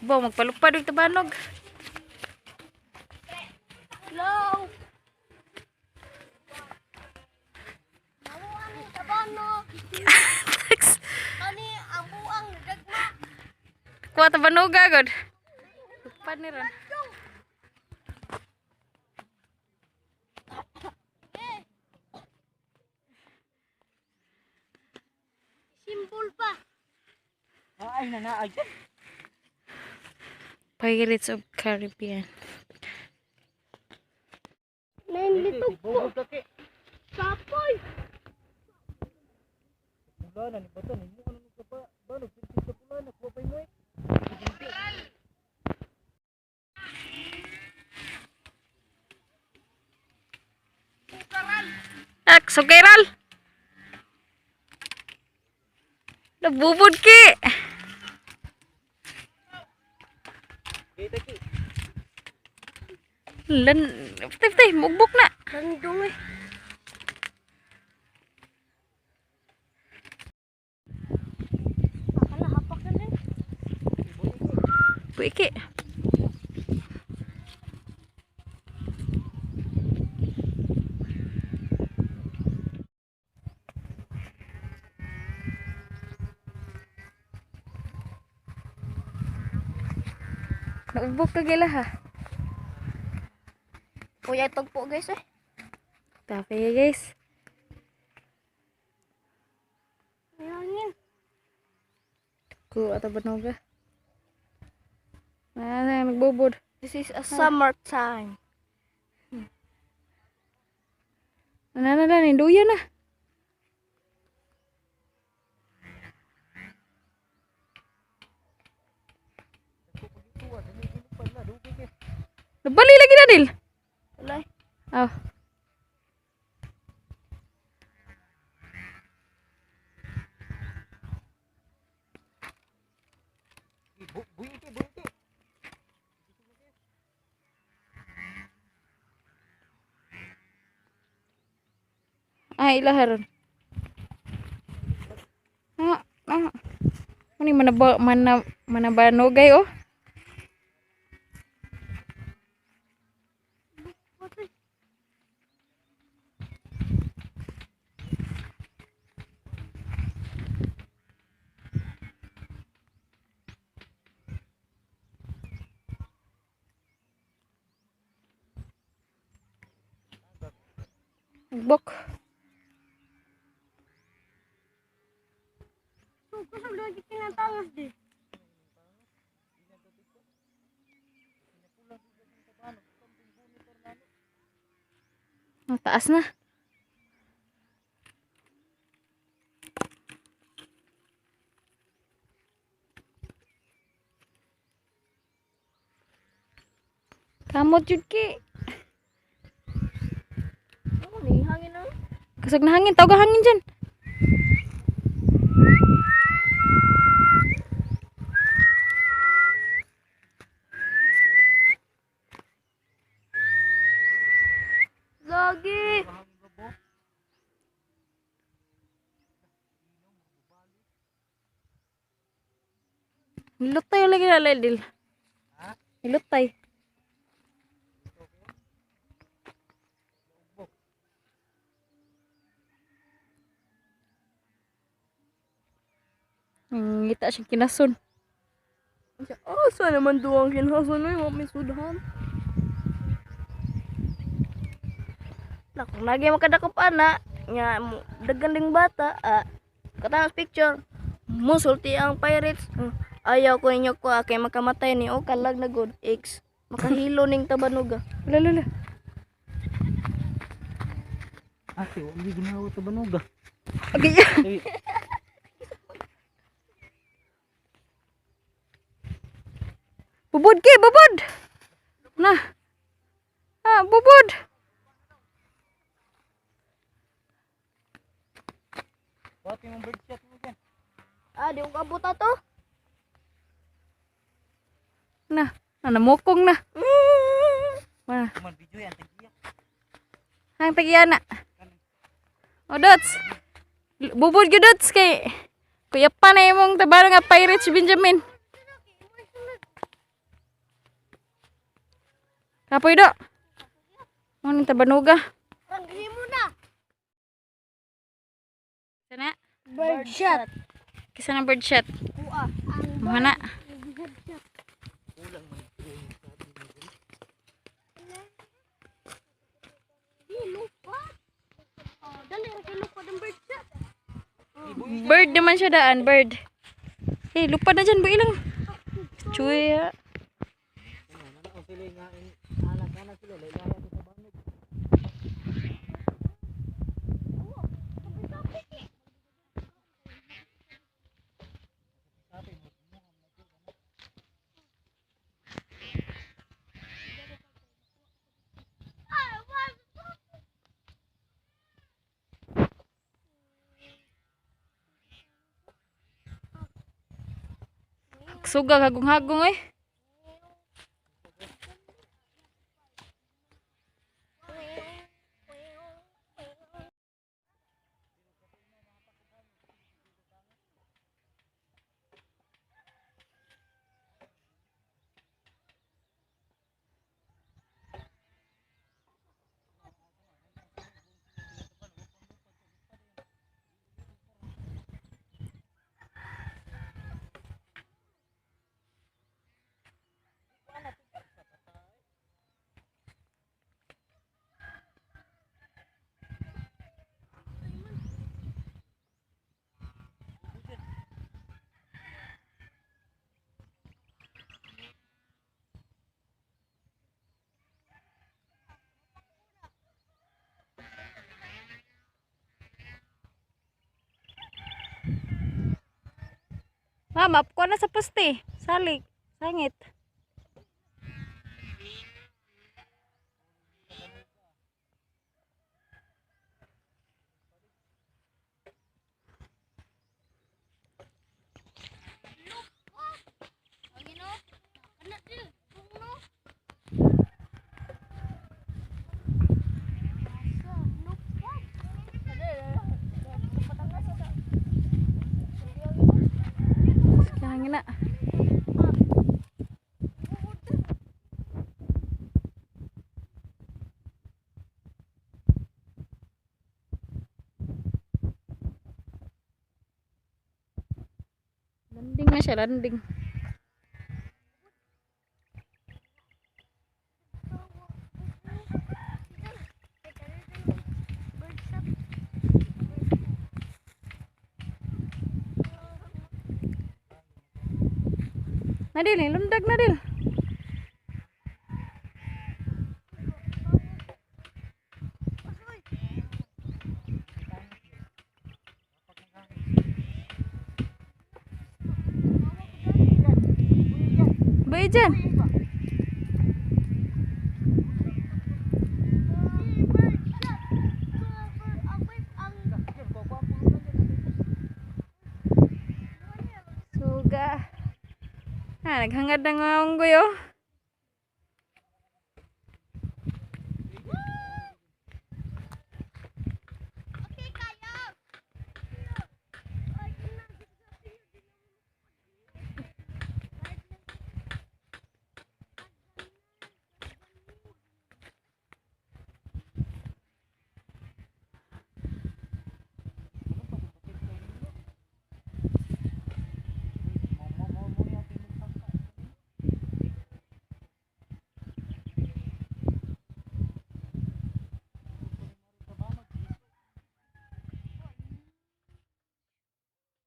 Bo, magpalupad og tabanog. Hello. Ang tabanog. Thanks. Kani ang buang nagdagma. Kuha tabanog agad. Lupad ni ron. Simbol pa. Ay, nanaag. Pirates of Caribbean. Nainlitog po. Sapoy. Pula na ni Bato, ni mo ano ka ba? Banog sa pula na kuha pa mo eh. Ak, sukairal. Nabubod ki. Kita ki. Lan, tay tay, mugbok na. Landong eh. Akala hapak na din. Puiki. Naubok ka gila ha. Kuya tagpo guys eh. Tapi guys. May hangin. Ku atau banoga. Nah, nah, nagbubod. This is a summertime. Nah, nah, nah, ninduya na. Nabali lagi na, Dil. Wala eh. Oh. Buiki, buiki. Ah, ilaharon. Ah, ah. Ano yung manaba, mana, manabanogay, oh. Bok. Kusog lagi kinatangos di. Ang taas na. Kamot yun ki. Oh, ni hangin na. Kasag na hangin. Tawag ang hangin dyan. Lagi. Nilutay lagi na Ledil. Nilutay. Ngita siyang kinason. Oh, sa naman duwang kinhason oy, wa may sudhan. Lah, kung lagi makadakop ana, nga mo dagan ding bata, ah, katanas picture. Musulti ang pirates. Ayaw ko ninyo ko kay makamatay ni o kalag na good X. Makahilo ning tabanuga. Lala, lala. Ate, wala ginawa sa banuga. Okay. Ay, Bubod ki, bubod. Na. Ah, bubod. Pati mong bird shot mo dyan. Ah, di ko kabot ato. Na, na namukong na. Ma. Kuman video yan, tagiya. Ang tagiyana. O Dots. Bubod gyud Dots kay Kuya pa na imong tabaro nga Pirates Benjamin. Kapoy do. Mo ning tabanuga. Ranghi mo na. Sana Bird shot. kisa ng bird shot. Kuha. Mga na. Di lupad. Oh, dali ra kay lupad ang bird shot. Bird naman siya daan, bird. Eh, lupad na dyan, builang. Lang. Chuya. Ano sila nga anak-anak sila layo sa banog. Suga, hagong-hagong eh. Mama, kuha na sa poste. Salik. Sangit. Hangin na. Landing na siya, landing. Nadil, lundag na dil. Bay dyan. Suga. Ah, naghangad na nga ang guyo.